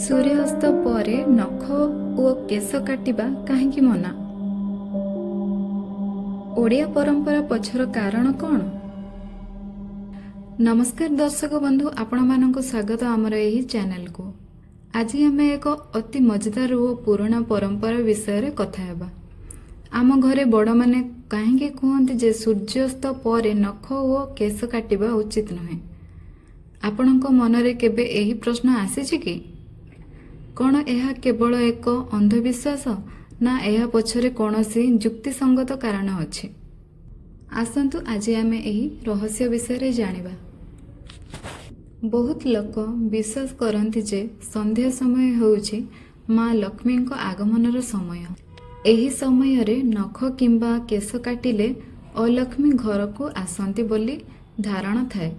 ସୂର୍ଯ୍ୟାସ୍ତ ପରେ ନଖ ଓ କେଶ କାଟିବା କାହିଁକି ମନା? ଓଡ଼ିଆ ପରମ୍ପରା ପଛର କାରଣ କ'ଣ? ନମସ୍କାର ଦର୍ଶକ ବନ୍ଧୁ, ଆପଣମାନଙ୍କୁ ସ୍ୱାଗତ ଆମର ଏହି ଚ୍ୟାନେଲକୁ। ଆଜି ଆମେ ଏକ ଅତି ମଜାଦାର ଓ ପୁରୁଣା ପରମ୍ପରା ବିଷୟରେ କଥା ହେବା। ଆମ ଘରେ ବଡ଼ମାନେ କାହିଁକି କୁହନ୍ତି ଯେ ସୂର୍ଯ୍ୟାସ୍ତ ପରେ ନଖ ଓ କେଶ କାଟିବା ଉଚିତ ନୁହେଁ? ଆପଣଙ୍କ ମନରେ କେବେ ଏହି ପ୍ରଶ୍ନ ଆସିଛି କି? କ'ଣ ଏହା କେବଳ ଏକ ଅନ୍ଧବିଶ୍ୱାସ ନା ଏହା ପଛରେ କୌଣସି ଯୁକ୍ତିସଙ୍ଗତ କାରଣ ଅଛି? ଆସନ୍ତୁ, ଆଜି ଆମେ ଏହି ରହସ୍ୟ ବିଷୟରେ ଜାଣିବା। ବହୁତ ଲୋକ ବିଶ୍ୱାସ କରନ୍ତି ଯେ ସନ୍ଧ୍ୟା ସମୟ ହେଉଛି ମା ଲକ୍ଷ୍ମୀଙ୍କ ଆଗମନର ସମୟ। ଏହି ସମୟରେ ନଖ କିମ୍ବା କେଶ କାଟିଲେ ଅଲକ୍ଷ୍ମୀ ଘରକୁ ଆସନ୍ତି ବୋଲି ଧାରଣା ଥାଏ।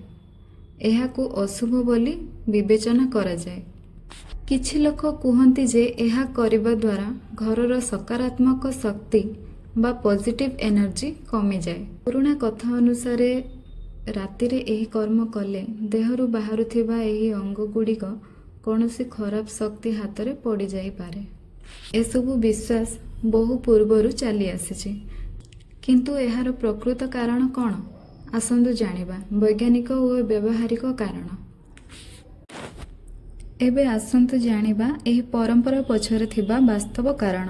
ଏହାକୁ ଅଶୁଭ ବୋଲି ବିବେଚନା କରାଯାଏ। କିଛି ଲୋକ କୁହନ୍ତି ଯେ ଏହା କରିବା ଦ୍ୱାରା ଘରର ସକାରାତ୍ମକ ଶକ୍ତି ବା ପଜିଟିଭ ଏନର୍ଜି କମିଯାଏ। ପୁରୁଣା କଥା ଅନୁସାରେ, ରାତିରେ ଏହି କର୍ମ କଲେ ଦେହରୁ ବାହାରୁଥିବା ଏହି ଅଙ୍ଗଗୁଡ଼ିକ କୌଣସି ଖରାପ ଶକ୍ତି ହାତରେ ପଡ଼ିଯାଇପାରେ। ଏସବୁ ବିଶ୍ୱାସ ବହୁ ପୂର୍ବରୁ ଚାଲି ଆସିଛି। କିନ୍ତୁ ଏହାର ପ୍ରକୃତ କାରଣ କ'ଣ? ଆସନ୍ତୁ ଜାଣିବା ବୈଜ୍ଞାନିକ ଓ ବ୍ୟବହାରିକ କାରଣ। ଏବେ ଆସନ୍ତୁ ଜାଣିବା ଏହି ପରମ୍ପରା ପଛରେ ଥିବା ବାସ୍ତବ କାରଣ,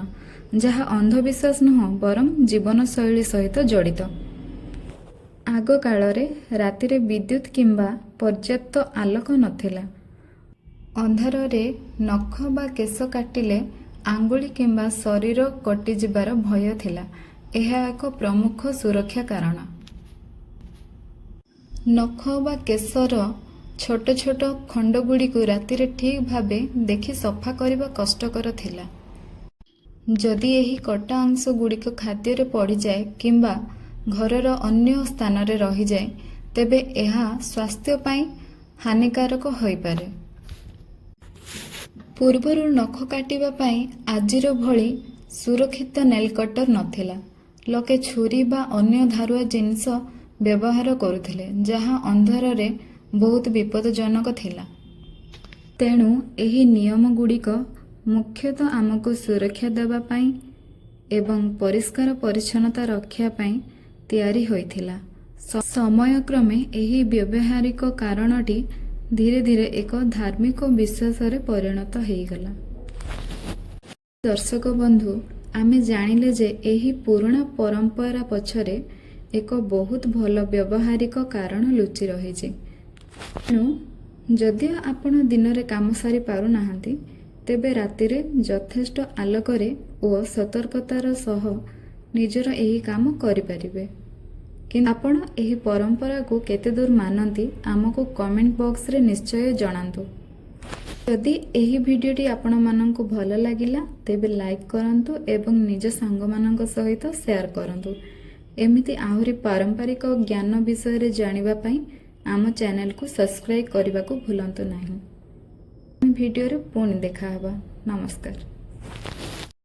ଯାହା ଅନ୍ଧବିଶ୍ୱାସ ନୁହଁ, ବରଂ ଜୀବନଶୈଳୀ ସହିତ ଜଡ଼ିତ। ଆଗ କାଳରେ ରାତିରେ ବିଦ୍ୟୁତ କିମ୍ବା ପର୍ଯ୍ୟାପ୍ତ ଆଲୋକ ନଥିଲା। ଅନ୍ଧାରରେ ନଖ ବା କେଶ କାଟିଲେ ଆଙ୍ଗୁଳି କିମ୍ବା ଶରୀର କଟିଯିବାର ଭୟ ଥିଲା। ଏହା ଏକ ପ୍ରମୁଖ ସୁରକ୍ଷା କାରଣ। ନଖ ବା କେଶର ଛୋଟ ଛୋଟ ଖଣ୍ଡଗୁଡ଼ିକୁ ରାତିରେ ଠିକ୍ ଭାବେ ଦେଖି ସଫା କରିବା କଷ୍ଟକର ଥିଲା। ଯଦି ଏହି କଟା ଅଂଶଗୁଡ଼ିକ ଖାଦ୍ୟରେ ପଡ଼ିଯାଏ କିମ୍ବା ଘରର ଅନ୍ୟ ସ୍ଥାନରେ ରହିଯାଏ, ତେବେ ଏହା ସ୍ୱାସ୍ଥ୍ୟ ପାଇଁ ହାନିକାରକ ହୋଇପାରେ। ପୂର୍ବରୁ ନଖ କାଟିବା ପାଇଁ ଆଜିର ଭଳି ସୁରକ୍ଷିତ ନେଲ୍ କଟର ନଥିଲା। ଲୋକେ ଛୁରୀ ବା ଅନ୍ୟ ଧାରୁଆ ଜିନିଷ ବ୍ୟବହାର କରୁଥିଲେ, ଯାହା ଅନ୍ଧାରରେ ବହୁତ ବିପଦଜନକ ଥିଲା। ତେଣୁ ଏହି ନିୟମଗୁଡ଼ିକ ମୁଖ୍ୟତଃ ଆମକୁ ସୁରକ୍ଷା ଦେବା ପାଇଁ ଏବଂ ପରିଷ୍କାର ପରିଚ୍ଛନ୍ନତା ରଖିବା ପାଇଁ ତିଆରି ହୋଇଥିଲା। ସମୟକ୍ରମେ ଏହି ବ୍ୟବହାରିକ କାରଣଟି ଧୀରେ ଧୀରେ ଏକ ଧାର୍ମିକ ବିଶ୍ୱାସରେ ପରିଣତ ହୋଇଗଲା। ଦର୍ଶକ ବନ୍ଧୁ, ଆମେ ଜାଣିଲେ ଯେ ଏହି ପୁରୁଣା ପରମ୍ପରା ପଛରେ ଏକ ବହୁତ ଭଲ ବ୍ୟବହାରିକ କାରଣ ଲୁଚି ରହିଛି। ତେଣୁ ଯଦି ଆପଣ ଦିନରେ କାମ ସାରି ପାରୁନାହାନ୍ତି, ତେବେ ରାତିରେ ଯଥେଷ୍ଟ ଆଲୋକରେ ଓ ସତର୍କତାର ସହ ନିଜର ଏହି କାମ କରିପାରିବେ। କିନ୍ତୁ ଆପଣ ଏହି ପରମ୍ପରାକୁ କେତେଦୂର ମାନନ୍ତି, ଆମକୁ କମେଣ୍ଟ ବକ୍ସରେ ନିଶ୍ଚୟ ଜଣାନ୍ତୁ। ଯଦି ଏହି ଭିଡ଼ିଓଟି ଆପଣମାନଙ୍କୁ ଭଲ ଲାଗିଲା, ତେବେ ଲାଇକ୍ କରନ୍ତୁ ଏବଂ ନିଜ ସାଙ୍ଗମାନଙ୍କ ସହିତ ସେୟାର କରନ୍ତୁ। ଏମିତି ଆହୁରି ପାରମ୍ପରିକ ଜ୍ଞାନ ବିଷୟରେ ଜାଣିବା ପାଇଁ ଆମ ଚ୍ୟାନେଲକୁ ସବସ୍କ୍ରାଇବ୍ କରିବାକୁ ଭୁଲନ୍ତୁ ନାହିଁ। ଭିଡ଼ିଓରେ ପୁଣି ଦେଖା ହେବା। ନମସ୍କାର।